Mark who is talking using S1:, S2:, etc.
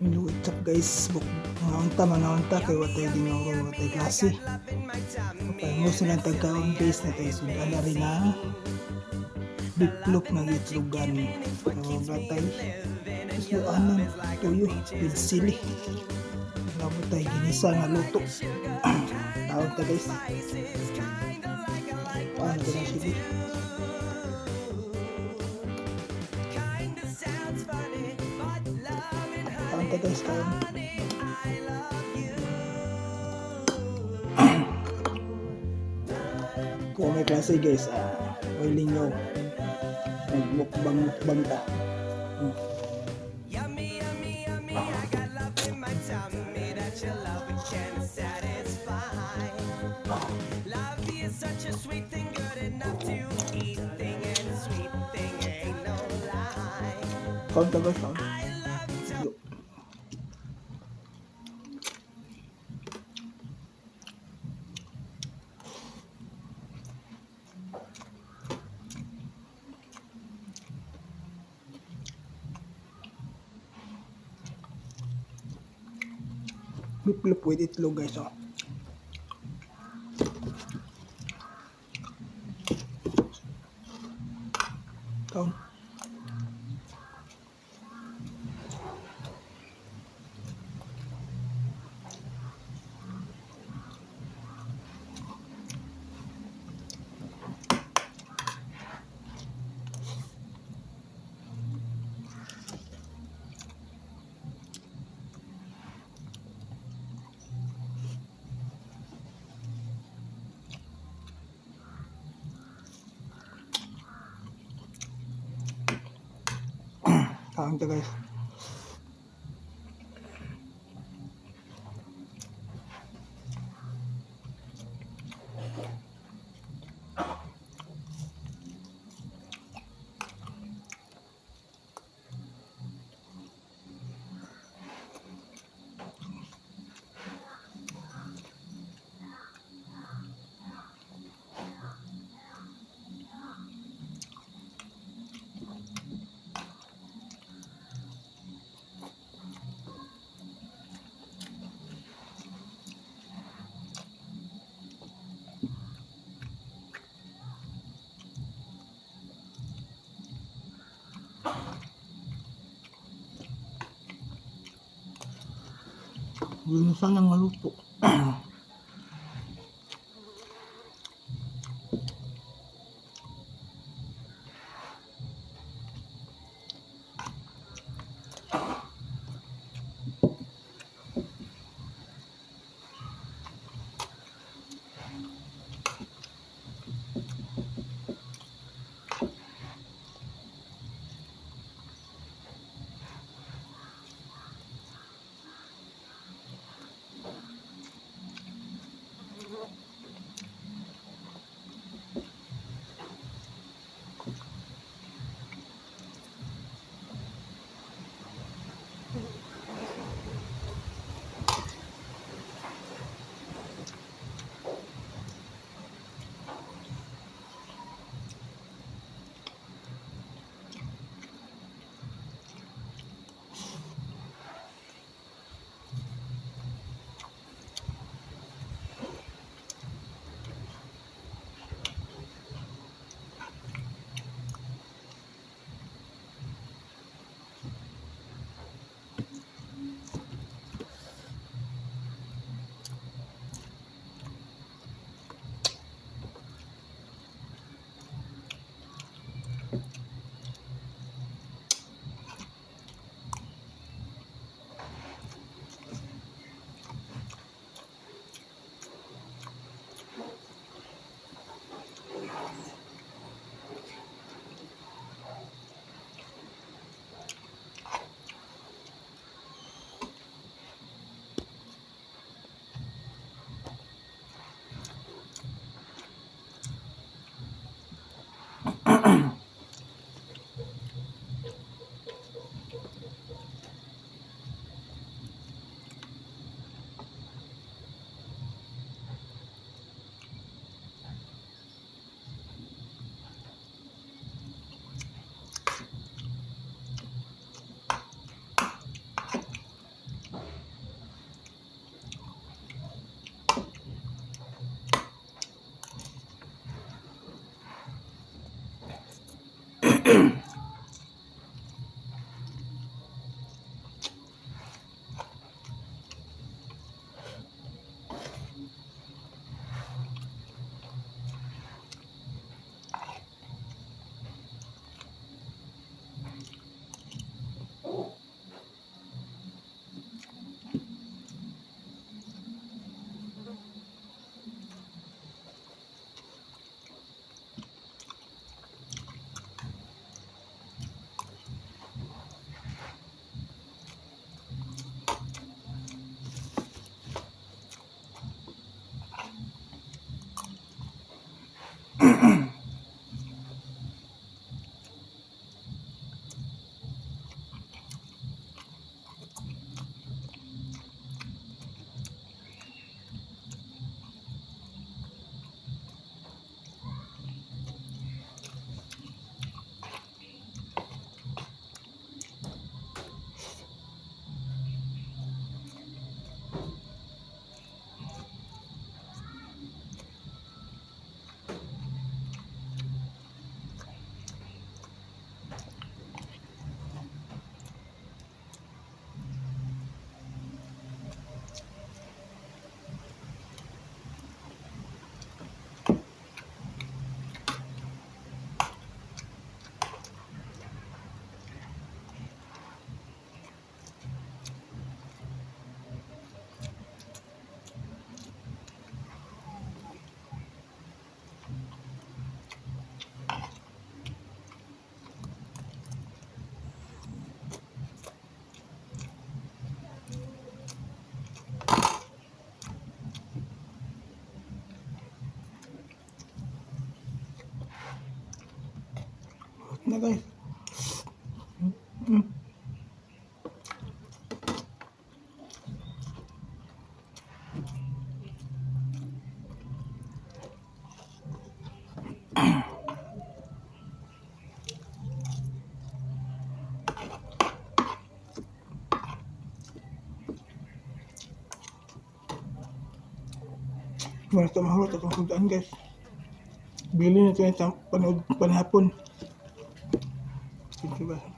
S1: Minuit up, guys. Buk mga unta, mga unta kay watay dinuro, watay klase. Okay, mo sila tagkaon, guys, na tayo sudan na rin na beef loaf nga gitlogan. So, batay. Isluanan, tuyo, with sili. Labo tay ginisa nga luto. Tawag ta, guys. Paano ko na sili? Kaon ta, guys, kaon. Kung may klase, guys, oiling nyo. Nagmukbang mukbang ta.
S2: Yummy, yummy, yummy, I got love in my tummy that your love can satisfy. Love is such a sweet thing, good enough to eat thing, and sweet thing ain't no lie.
S1: Kaon ta, guys, kaon.
S2: I love to
S1: Yo. Beef loaf with itlog, guys, oh. Kaon. Kaon ta, guys. Ginisa nga luto. Na, guys. Wala ito mahulot atong sudan, guys. Bili na ito yung panood panahapon. Thank you, guys.